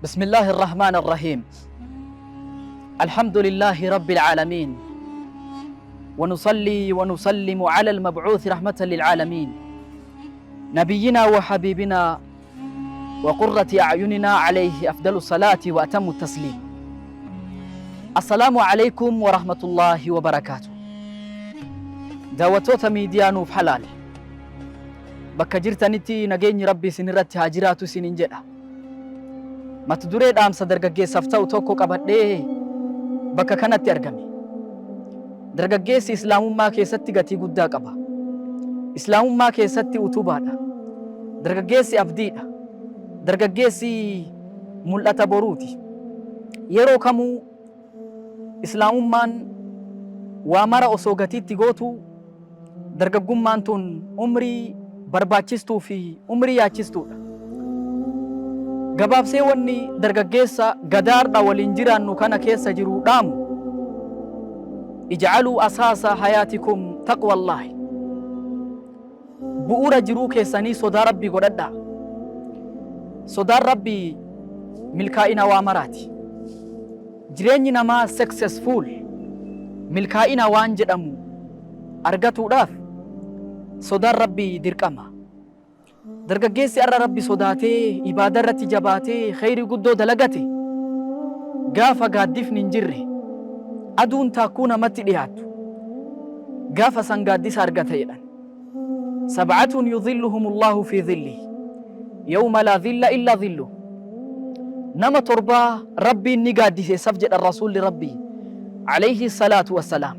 بسم الله الرحمن الرحيم. الحمد لله رب العالمين، ونصلي ونسلم على المبعوث رحمة للعالمين، نبينا وحبيبنا وقرة أعيننا، عليه أفضل الصلاة وأتم التسليم. السلام عليكم ورحمة الله وبركاته. Daawwattoota miidiyaa Nuuf Halaal, bakka jirtanitti nageenyi Rabbi isin irratti haa jiraatu isiniin jedha. Mata duree dhaamsa dargaggeessaaf ta'u tokko qabadhee bakka kanatti argame. Dargaggeessi Islaamummaa keessatti gatii guddaa qaba. Islaamummaa keessatti utubaadha. Dargaggeessi abdiidha. Dargaggeessi mul'ata boruuti. Yeroo kamuu Islaamummaan waa mara osoo gatiitti gootu, dargaggummaan tun umrii barbaachistuu fi umrii yaachistuudha. Gabaabsee wanni dargaggeessa gadaardha waliin jiraannu kana keessa jiru dhaamu: اجعلوا أساس حياتكم تقوى الله. Bu'uura jiruu keessanii sodaa Rabbii godhadhaa. Sodaan Rabbii milkaa'ina waa maraati. Jireenyi namaa successful, milkaa'ina waan jedhamu argatuudhaaf, sodaan Rabbii dirqama. Dargaggeessi arra Rabbi sodaatee, ibaada irratti jabaatee, kheyrii guddoo dalagate, gaafa gaaddifni hin jirre, aduun taakkuu namatti dhiyaattu, gaafa san gaaddisa argata jedhan. سبعة يظلهم الله في ظله يوم لا ظل إلا ظله. Nama torbaa Rabbiin ni gaaddiseessaf jedhan Rasuulli Rabbii عليه الصلاة والسلام.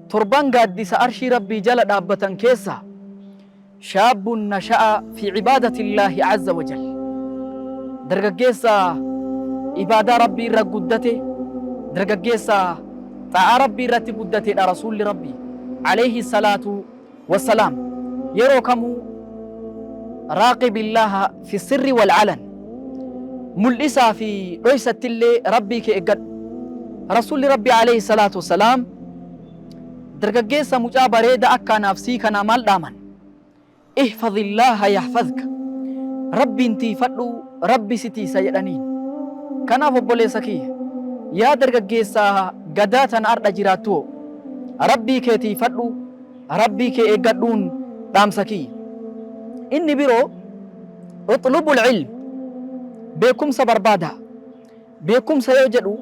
Torban gaaddisa arshii Rabbii jala dhaabbatan keessa: شاب نشأ في عبادة الله عز وجل. Dargaggeessa ibaadaa Rabbii irra guddate, dargaggeessa xaa'aa Rabbii irratti guddateedha Rasuulli Rabbii عليه الصلاة والسلام. Yeroo kamuu راقب الله في السر والعلن. Mul'isaa fi dhoysattillee Rabbii kee eeggadhu. Rasuulli Rabbii عليه الصلاة والسلام dargaggeessa mucaa bareeda akka anaaf sii kanaa maal dhaaman? احفظ الله يحفظك. Rabbiin tiifadhu, Rabbi si tiisa jedhaniin. Kanaaf obboleessa kiyya, yaa dargaggeessa gadaa tana ardha jiraattu, Rabbii kee tiifadhu, Rabbii kee eeggadhuun dhaamsa kiyya. Inni biroo: اطلبوا العلم. Beekumsa barbaada. Beekumsa yoo jedhu,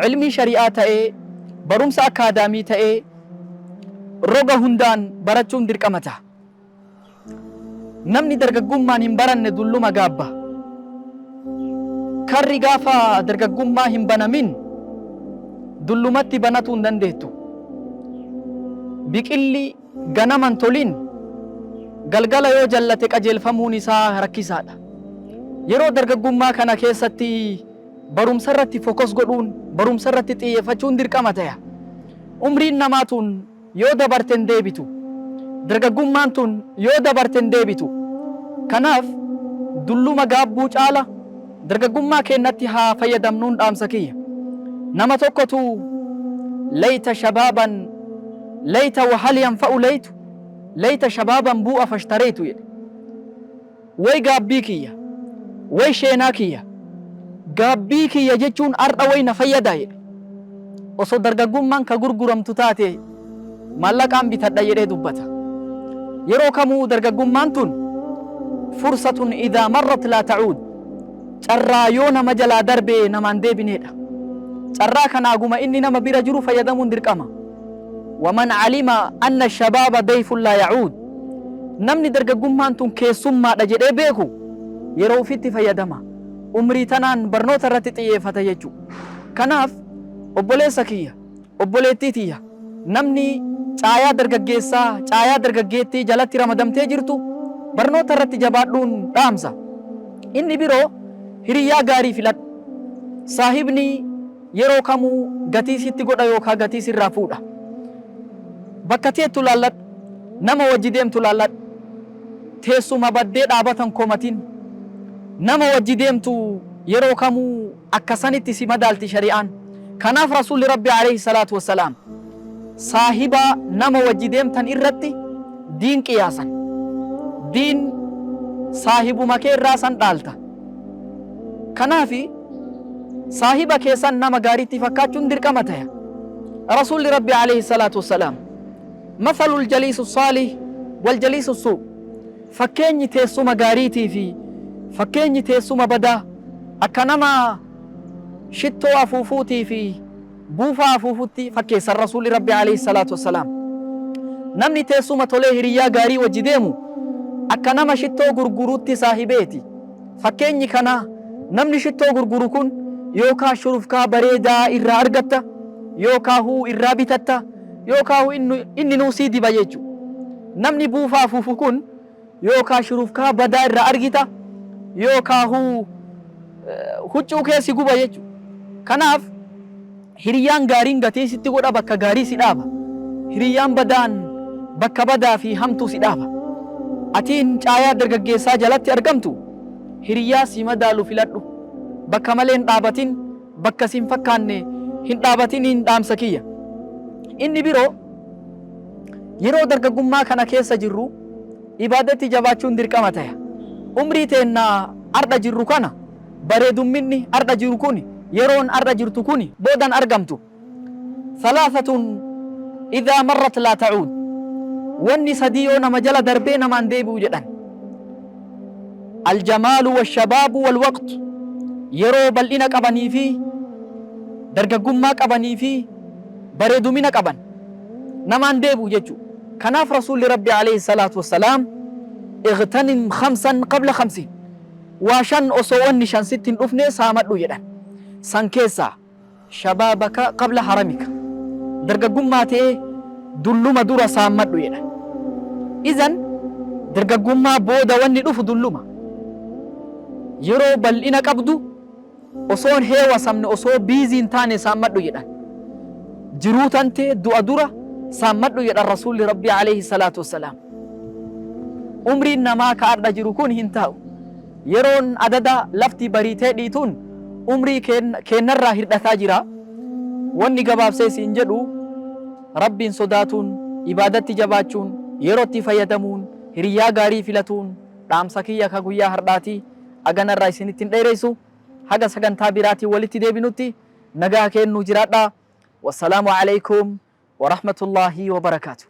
ilmii shari'aa ta'ee, barumsa akaadaamii ta'ee, roga hundaan barachuun dirqama ta'a. Namni dargaggummaan hin baranne dulluma gaabba. Karri gaafa dargaggummaa hin banamin dullumatti banatuu hin dandeettu. Biqilli ganaman tolin galgala yoo jallate qajeelfamuun isaa rakkisaadha. Yeroo dargaggummaa kana keessatti barumsa irratti focus godhuun, barumsa irratti xiyyeeffachuun dirqama ta'a. Umriin namaa tun yoo dabarte hin deebitu. Dargaggummaan tun yoo dabarte hin deebitu. Kanaaf dulluma gaabbuu caala dargaggummaa keenyatti haa fayyadamnuun dhaamsa kiyya. Nama tokkotu ليت شبابا ليت وهل ينفع ليت ليت شبابا بوع فاشتريت jedhe. Way gaabbii kiyya, way sheenaa kiyya, gaabbii kiyya jechuun ar'a way na fayyada jedhe. Osoo dargaggummaan ka gurguramtu taate maallaqaan bitadha jedhee dubbata. Yeroo kamuu dargaggummaan tun فرصة إذا مرت لا تعود. Carraa yoo nama jalaa darbee namaan deebineedha. Carraa kana aguma inni nama bira jiru fayyadamuun dirqama. ومن علم أن الشباب ضيف لا يعود. Namni dargaggummaan tun keessummaadha jedhee beeku yeroo ufitti fayyadama. Umrii tanaan barnoota irratti xiyyeeffata jechuudha. Kanaaf obboleessa kiyya, obboleettii tiyya, namni caayaa dargaggeessaa, caayaa dargaggeettii jalatti ramadamtee jirtu, barnoota irratti jabaadhuun dhaamsa. Inni biroo, hiriyyaa gaarii filadhu. Saahibni yeroo kamuu gatii sitti godha yookaan gatii sirraa fuudha. Bakka teettu laalladhu, nama wajji deemtu laalladhu. Teessuma baddee dhaabatan komatin. Nama wajji deemtu yeroo kamuu akka sanitti si madaalti shari'aan. Kanaaf Rasuulli Rabbi عليه الصلاة والسلام saahiba nama wajji deemtan irratti diin qiyaasan. Diin saahibuma kee irraa san dhaalta. Kanaafi saahiba keessan nama gaariitti fakkaachuun dirqama taya. Rasuulli Rabbi alayhi salaatu wassalaam mathalul jaliisu saalih wal jaliisu suu fakkeenyi teessuma gaariitii fi fakkeenyi teessuma badaa akka nama shittoo afuufuutii fi buufaa afuufutti fakkeessan Rasuulli Rabbi alayhi salaatu wassalaam. Namni teessuma tolee hiriyyaa gaarii wajji deemu akka nama shittoo gurguruutti saahibeeti. Fakkeenyi kanaa namni shittoo gurguru kun yookaa shurufkaa bareedaa irraa argatta, yookaahuu irraa bitatta, yookaahuu inninuu sii diba jechu. Namni buufaa afuufu kun yookaa shurufkaa badaa irraa argita, yookaahuu huccuu kee si guba jechu. Kanaaf hiriyyaan gaariin gatii sitti godha bakka gaarii si dhaaba. Hiriyyaan badaan bakka badaa fi hamtuu si dhaaba. Atiin caayaa dargaggeessaa jalatti argamtu hiriyyaa si madaalu filadhu. Bakka malee hin dhaabatin, bakka si hin fakkaanne hin dhaabatiniin dhaamsa kiyya. Inni biroo yeroo dargaggummaa kana keessa jirru ibaadatti jabaachuun dirqama taya. Umrii teenna ardha jirru kana bareedumminni ardha jiru kuni yeroon ardha jirtu kuni boodan argamtu. Salaasatun idhaa marrat laa ta'uud. Wanni sadii yoo nama jala darbee namaan deebi'u jedhan. Aljamaalu washabaabu walwaqtu. Yeroo bal'ina qabanii fi dargaggummaa qabanii fi bareedumina qaban namaan deebi'u jechuudha. Kanaaf Rasuulli Rabbi alayhi salaatu wassalaam igtanim khamsan qabla khamsiin. Waa shan osoo wanni shan sitti hin dhufne saamadhu jedhan. San keessaa shabaabaka qabla haramika. Dargaggummaa tee dulluma dura saammadhu jedhan. Izan dargaggummaa booda wanni dhufu dulluma. Yeroo bal'ina qabdu osoo hin heewasamne osoo biizii hin taane saammadhu jedhan. Jiruu tantee du'a dura saammadhu jedhan Rasuulli Rabbii alayhi salaatu wassalaam. Umriin namaa ka ardha jiru kun hin taa'u. Yeroon adada lafti bariitee dhiituun umrii keennarraa hirdhataa jira. Wanni gabaabsee siin jedhu Rabbiin sodaatuun, ibaadatti jabaachuun, yerootti fayyadamuun, hiriyyaa gaarii filatuun dhaamsa kiyya ka guyyaa hardhaati. Aganarraa isinitti hin dheereysu. Haga sagantaa biraatiin walitti deebinutti nagaa keennuu jiraadhaa. Wassalaamu aleykum warahmatullaahi wabarakaatuh.